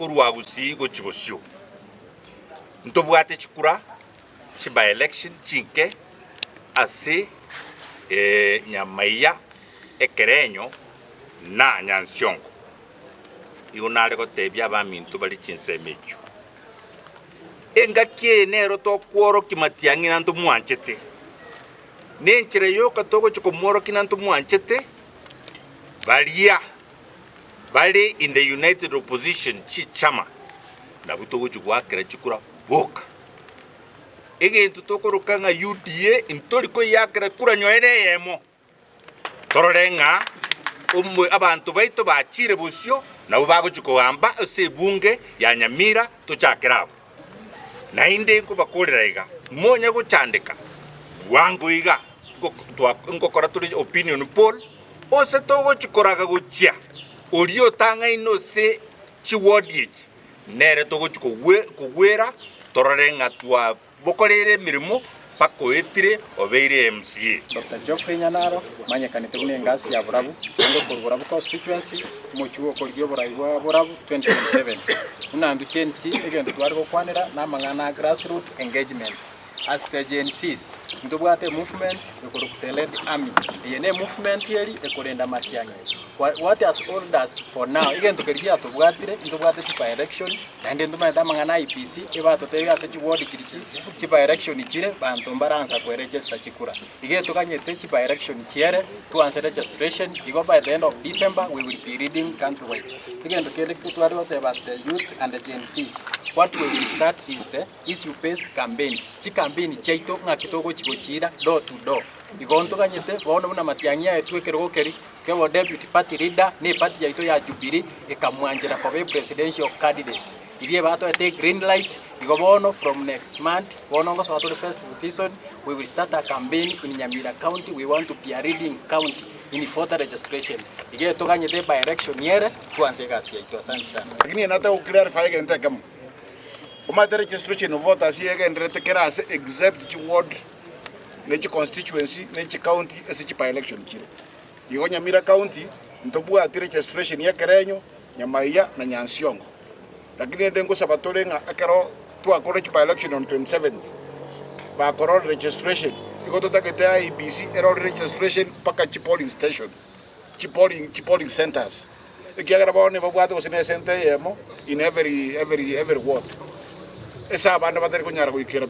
Korwa Gusii gochia bosio ntobwate chikura chi by election chinke ase Nyamaiya, Ekerenyo na Nyansiongo. Igo nare gotebia abaminto bare chinsemo echio, engaki eye nero tokworokia matiang'i na ntomwanchete, nenchera yoka togochia komworokia na ntomwanchete, baria bare in the united opposition chichama nabwo togochia goakera chikura boka. Egento tokoroka ng'a UDA ntori koyiakera kura nyoe neyemo. Torore ng'a abanto baito bachire bosio nabwo bagochia kogamba ase ebunge ya Nyamira tochakere abwo. Naende nkobakorera iga, monya gochandeka bwango iga ngokora tore opinion poll, ose togochia koraga gochia oria otang'aine ase chiward echi nere togochia kogwera torore ng'a twabokoreire emeremo mpaka oetire obeire MCA. Doctor Geoffrey Nyanaro, omanyekanete buna engasi ya Borabu, naende okorwa Borabu Constituency, omochie bw'okorigia oborai bwa Borabu 2027. Buna intwe Gen Z, egento tware gokwanera namang'ana a grassroot engagements. As the Gen Zs, ntobwate emovement ekorokwa The Red Army. Eye ne emovement eri ekorenda amatiang'i. What has hold us for now, egento keria giatobwatire, ntobwate chi by election, Naende ntomanyete amang'ana a IEBC, ebatotebie ase chiward chiria chi chi by election chire, banto mbaransa kweregister chikura. Iga etoganyete chi by election chiere, twanse registration, igo by the end of December we will be leading country wide. Egento kende tware goteba as the youths and the Gen Zs, what we will start is the issue based campaigns, chicampaign chiaito ng'aki togochi gochiira door to door. Igo ntoganyete bono buna matiang'i aetwe ekerogo keria, Kebo deputy party leader ne party yaito ya Jubilee ekamwanchera koba e presidential candidate. Iria ebatoete e green light, igo bono from next month, bono ngosoa tore festive season, we will start a campaign in Nyamira county, we want to be a leading county in voter registration. Iga etoganyete e by election ere, twanse egasi yaito. Asante sana. Lakini nataka go clarify egento ekemo, omanyete registration of voters egendererete kera ase except chi ward ne chi constituency ne chi county ase chi by election chire. Igo Nyamira County ntobwati registration y'ekerenyo, Nyamaiya na Nyansiongo. Lakini rende ngosaba tore ng'a ekero twakorire chi by election on 27th bakorore registration igo totagete IEBC erore registration mpaka chi polling station, chi polling chi polling centers ekiagera bono nebabwate gose ne esenta eyemo in every every every ward ase abande batari konyara goikera.